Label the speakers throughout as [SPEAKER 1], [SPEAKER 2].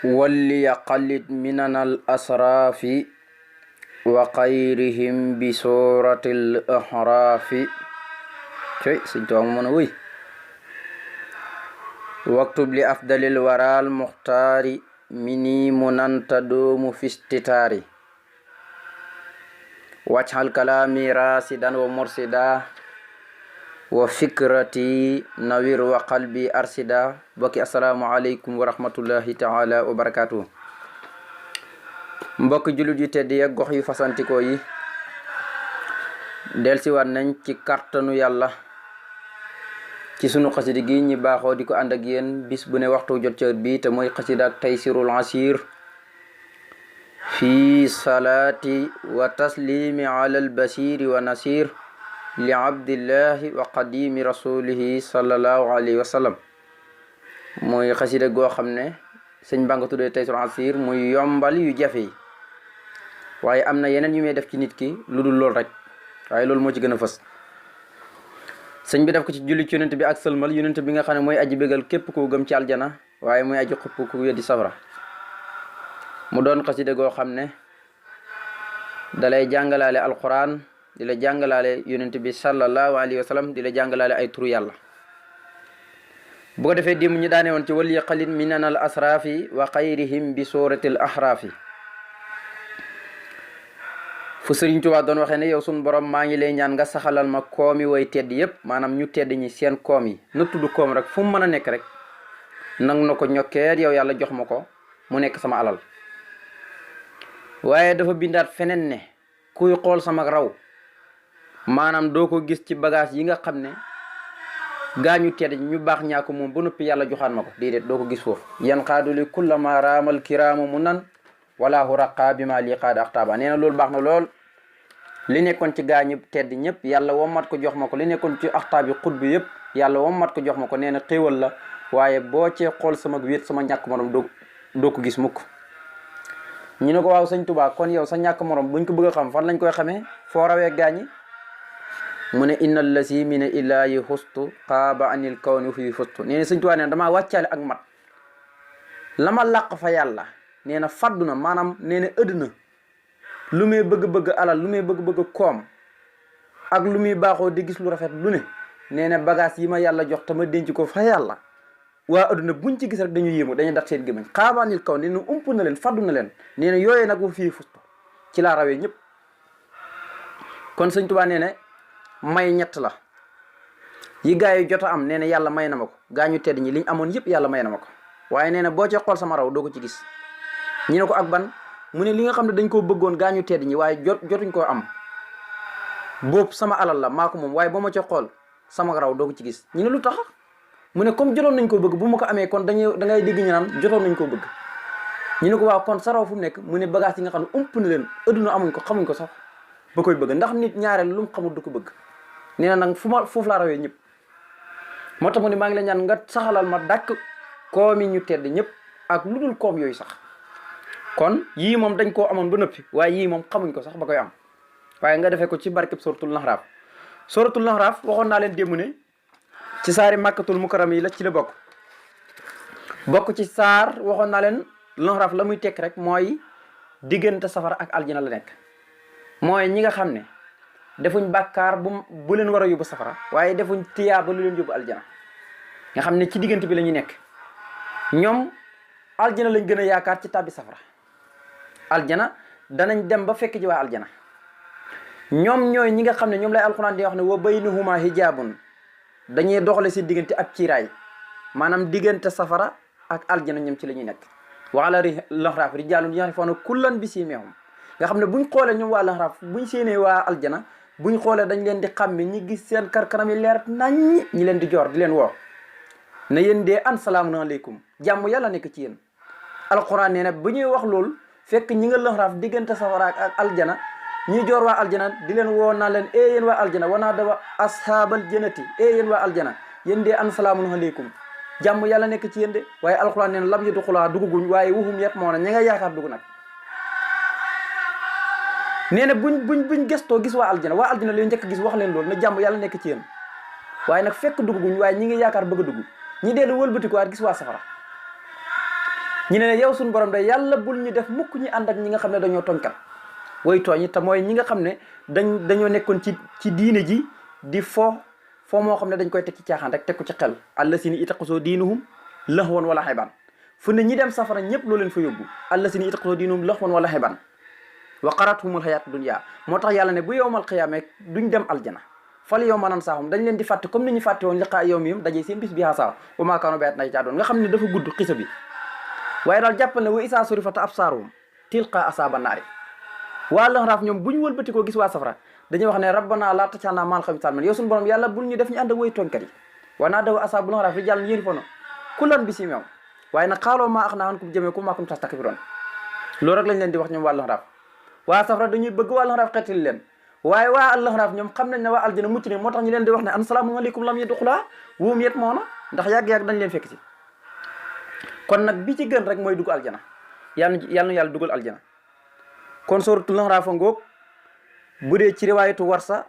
[SPEAKER 1] وليقلد منن الأسراف وخيرهم بسورة الأحراف شيء سنتوا من وي واكتب لأفضل الورى المختار مني منن تدوم في استتاري واجعل كلامي راسدا ومرشدا وفكرتي نوير وقلبي أرشدا بكي السلام عليكم ورحمة الله تعالى وبركاته mbokk jullit yu tedd yi ak gox yu fasantikoo yi delsi waat nañ ci kàttanu yàlla ci sunu xasida gi ñi baaxoo di ko ànd ak yéen bis bu ne waxtu jot cër bi te mooy xasida ak taysirul asir fi salaati wa taslimi ala al basiri wa nasir li abdillahi wa qadimi rasulihi sallallahu alayhi wa sallam mooy xasida goo xam ne sëñ baa nga tuddee taysirul asir muy yombal yu jafe yi waaye am na yeneen yu may def ci nit ki lu dul lool rek waaye loolu moo ci gën a fës sëñ bi def ko ci julli ci yonent bi ak sëlmal yonent bi nga xam ne mooy aji bégal képp ku gëm ci aljana waaye mooy aji xupp ku weddi safara mu doon xasida goo xam ne dalay jàngalaale alquran di la jàngalaale yonent bi sallallahu alayhi wa sallam di la jàngalaale ay turu yàlla bu ko defee démb ñu daane woon ci wali xalit minan al asrafi wa xayrihim bi suratil ahraafi fu Sëriñ Tuubaa doon waxee ne yow suñu borom maa ngi lay ñaan nga saxalal ma koom yi way tedd yépp maanaam ñu tedd ñi seen koom yi na tudd koom rek fu mu mën a nekk rek nang na ko ñokkeet yow yàlla jox ma ko mu nekk sama alal waaye dafa bindaat feneen ne kuy xool sama raw maanaam doo ko gis ci bagage yi nga xam ne gaañu tedd ñu baax ñaa ko moom ba noppi yàlla joxaan ma ko déedéet doo ko gis foofu yan xaaduli kullama raamal kiraamu mu nan wala hu raqa bi ma lii xaada axtaaba nee na loolu baax na lool li nekkoon ci gaañu tedd ñëpp yàlla wommat ko jox ma ko li nekkoon ci axtaab yi xut bi yëpp yàlla wommat ko jox ma ko nee na xéewal la waaye boo cee xool sama wéet sama ñàkk morom doo ko gis mukk ñu ne ko waaw sëñ Tuubaa kon yow sa ñàkk morom buñ ko bëgg a xam fan lañ koy xamee foo rawee gaañi mu ne innal lasi mina illaahi xustu xaaba anil kawni fi fustu nee na sëñ Tuubaa nee na damaa wàccaale ak mat la ma làq fa yàlla nee na faddu na maanaam nee na ëdd na lu muy bëgg-bëgg alal lu muy bëgg-bëgg koom ak lu muy baaxoo di gis lu rafet lu ne nee na bagage yi ma yàlla jox te ma denc ko fa yàlla waa adduna buñ ci gis rek dañu yéemu dañuy dat seen gémmañ xaabaanil kaw nee na ump na leen faddu na leen nee na yooyee nag wa fii fustu ci laa rawee ñëpp kon sëñ Tuubaa nee na may ñett la yi gaa yi jot a am nee na yàlla may na ma ko gaa ñu tedd ñi liñ amoon yëpp yàlla may na ma ko waaye nee na boo ci xool sama raw doo ko ci gis ñu ne ko ak ban mu ne li nga xam ne dañ koo bëggoon gaa ñu tedd ñi waaye jotuñ koo am boobu sama alal la maa ko moom waaye ba ma ci xool sama raw doo ko ci gis ñu ne lu tax mu ne comme jotoon nañ koo bëgg bu ma ko amee kon da ngay dégg ñu naan jotoon nañ koo bëgg ñu ne ko waaw kon sa raw fu mu nekk mu ne bagage yi nga xam ne ump na leen adduna amuñ ko xamuñ ko sax ba koy bëgg ndax nit ñaareel lu mu xamul du ko bëgg nee na nag foofu laa rawee ñëpp moo tax mu ne maa ngi la ñaan nga saxalal ma dàkk koom yi ñu tedd ñëpp ak lu dul koom yooyu sax kon yii moom dañ koo amoon ba noppi waaye yii moom xamuñ ko sax ba koy am waaye nga defee ko ci barkeb suratul Ahraaf suratul Ahraaf waxoon naa leen démb ne ci saari màkkatul mukarram yi la ci la bokk ci saar waxoon naa leen Ahraaf la muy tekk rek mooy diggante safara ak aljana la nekk mooy ñi nga xam ne defuñ bàkkaar bu leen war a yóbbu safara waaye defuñ tiyaaba lu leen yóbbu aljana nga xam ne ci diggante bi la ñuy nekk ñoom aljana lañ gën a yaakaar ci tàbbi safara aljana danañ dem ba fekk ji waa aljana ñoom ñooy ñi nga xam ne ñoom lay alquran di wax ne wa baynahuma hijaabun dañuy doxale si diggante ak ciiraay maanaam diggante safara ak aljana ñoom ci la ñuy nekk wa ala Ahraaf rijaalun ya'rifuuna kullan bi siimaahum nga xam ne buñ xoolee ñoom waa Ahraaf buñ séenee waa aljana buñ xoolee dañ leen di xàmme ñi gis seen karkanam yi leer nañ ñi leen di joor di leen woo na yéen dee an salaamun aleykum jàmm yàlla nekk ci yéen alquran nee na bu ñuy wax loolu fekk ñi nga Ahraaf diggante safara ak aljana ñi joor waa aljana di leen woo naa leen yéen waa aljana wanaa dawa ashaabal jannati yéen waa aljana yéen dee an salaamun aleykum jàmm yàlla nekk ci yéen de waaye alquran nee na lam yadxuluhaa dugguñ waaye wuhum yatma'uuna ñi nga yaakaar dugg nag nee na buñ gëstoo gis waa aljana leen njëkk gis wax leen loolu na jàmm yàlla nekk ci yéen waaye nag fekk dugguñ waaye ñi ngi yaakaar bëgg a dugg ñi dellu wëlbati ko waat gis waa safara ñu ne yow suñu borom day yàlla bul ñu def mukk ñi ànd ak ñi nga xam ne dañoo tooñkat way tooñ te mooy ñi nga xam ne dañoo nekkoon ci diine ji di foo moo xam ne dañ koy teg ci caaxaan rek teg ko ci xel allasina itaqasoo diinuhum lahwan wala xeban fu ne ñi dem safara ñëpp loo leen fa yóbbu allasina itaqasoo diinuhum lahwan wala xeban wa qaratuhumul xayaat dunya moo tax yàlla ne bu yowmal xiyaamee duñ dem aljana fal yow manan saahum dañ leen di fàtte comme ni ñu fàtte woon liqaa yow mi yum dajee seen bis bi xaasa wa maa kaanu bayat nay caa doon nga xam ne dafa gudd xisa bi waaye daal jàppal ne wa isaa surifata absaaruhum tilqa asaaba naari waa laxraaf ñoom bu ñu wëlbati koo gis waa safara dañuy wax ne rabbana laa taj'alnaa ma'al qawmi zaalimiin yow suñu borom yàlla bul ñu def ñu ànd ak way tooñkat yi wa naadaw ashaabul laxraaf rijaalan ya'rifuuna kullan bisimihim waaye nag qaaluu maa aghnaa ankum jam'ukum wa maa kuntum tastakbiruun loolu rek lañ leen di wax ñoom waa laxraaf waa safara dañuy bëgg waa laxraaf xeetali leen waaye waa laxraaf ñoom xam nañ ne waa aljana mucc ne moo tax ñu leen di wax ne an salaamun aleykum lam yadxuluuhaa wa hum yatma'uun ndax yàgg-yàgg dañ leen fekk si kon nag bi ci gën rek mooy dugg aljana yàlla dugal aljana kon sóoratul laxraaf ngoog bu dee ci riwaayatu warsa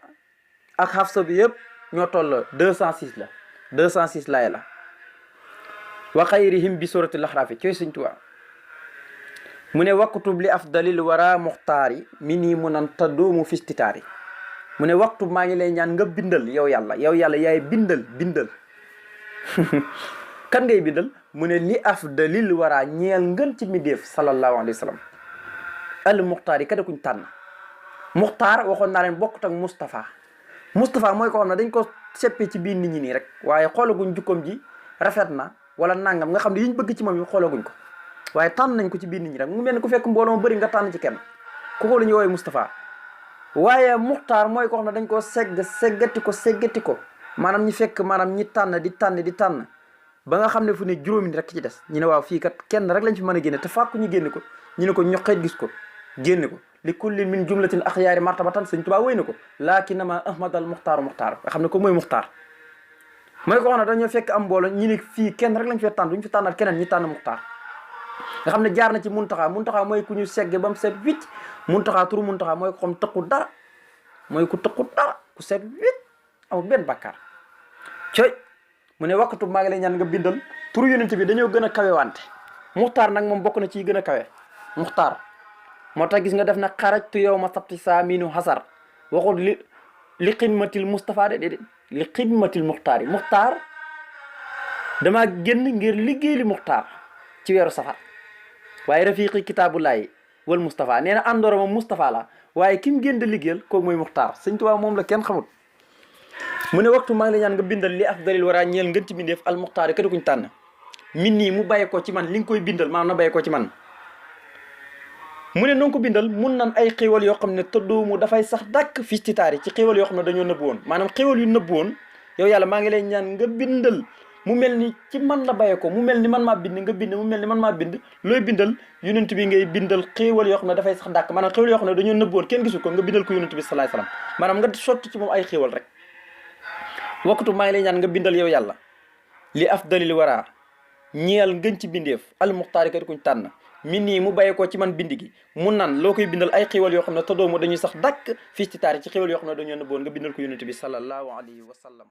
[SPEAKER 1] ak xafsa bi yëpp ñoo toll 206 la 206 laay la wa xayrihim bi sóoratul laxraaf yi cooy Sëñ Tuubaa mu ne waktub li afdalil wara muxtaari mi nii mu nan tadduumu fistitaari mu ne waktub maa ngi lay ñaan nga bindal yow yàlla yaay bindal kan ngay bindal mu ne li afdalil wara ñeel ngën ci midéef sallallahu alayhi wa sallam al muxtaar yi kada kuñ tànn muxtaar waxoon naa leen bokkut ak Moustapha mooy ko xam ne dañ ko seppee ci biir nit ñi nii rek waaye xoolaguñ jukkoom ji rafet na wala nangam nga xam ne yiñ bëgg ci moom yi xoolaguñ ko waaye tànn nañ ko ci biir nit ñi rek mu mel ni ku fekk mbooloo ma bëri nga tànn ci kenn kooku la ñuy woowee Moustapha waaye muxtaar mooy ko xam ne dañ koo seggati ko maanaam ñi fekk maanaam ñi tànn di tànn ba nga xam ne fu ne juróomi nit rek ci des ñu ne waaw fii kat kenn rek lañ fi mën a génne te fàkku ñu génne ko ñu ne ko ñoqeet gis ko génne ko li kullin min jumlatin axyaari martabatan Sëñ Tuubaa wéy na ko laakinama ahmadal muxtaaru muxtaar nga xam ne ko mooy muxtaar mooy ko xam ne dañoo fekk am mbooloo ñu ne fii kenn rek lañ fee tànn duñ fi tànnal keneen ñi tànn muxtaar nga xam ne jaar na ci muntaxaa mooy ku ñu segge ba mu set wicc muntaxaa turu muntaxaa mooy ko xam tëqu dara mooy ku tëqu dara ku set wicc amul benn bàkkaar coy mu ne wakkatu maa ngi lay ñaan nga bindal turu yonent bi dañoo gën a kawe wante muxtaar nag moom bokk na ci gën a kawe muxtaar moo tax gis nga def na xarajtu yow ma sabti saa miinu xasar waxul li xidmatil Moustapha de li xidmatil muxtaar yi muxtaar dama génn ngir liggéey li muxtaar ci weeru safar waaye rafiqi kitaabullahi wal Moustapha nee na àndoora moom Moustapha la waaye ki mu génn di liggéeyal kooku mooy muxtaar Sëñ Tuubaa moom la kenn xamut mu ne waxtu maa ngi la ñaan nga bindal li afdalil wara ñeel ngën ci bindeef al muxtaar yi kadi kuñ tànn min nii mu bàyyi ko ci man li nga koy bindal maanaam na bàyyi ko ci man mu ne noonu ko bindal mun nan ay xéwal yoo xam ne tëddoomu dafay sax dàkk fistitaar yi ci xéwal yoo xam ne dañoo nëbb woon maanaam xéwal yu nëbb woon yow yàlla maa ngi lay ñaan nga bindal mu mel ni ci man la bàyyee ko mu mel ni man maa bind nga bind mu mel ni man maa bind looy bindal yonent bi ngay bindal xéewal yoo xam ne dafay sax dàkk maanaam xéewal yoo xam ne dañoo nëbboon kenn gisul ko nga bindal ko yonent bi sallallahu alayhi wasallam maanaam nga sotti ci moom ay xéewal rek wakkatu maa ngi lay ñaan nga bindal yow yàlla li afdalil wara ñeel ngën ci bindeef al muxtaari kat kuñ tànn min nii mu bàyyee ko ci man bind gi mun nan loo koy bindal ay xéewal yoo xam ne te doomu dañuy sax dàkk fii ci taari ci xéewal yoo xam ne dañoo nëbboon nga bindal ko yonent bi sallallahu alayhi wa sallam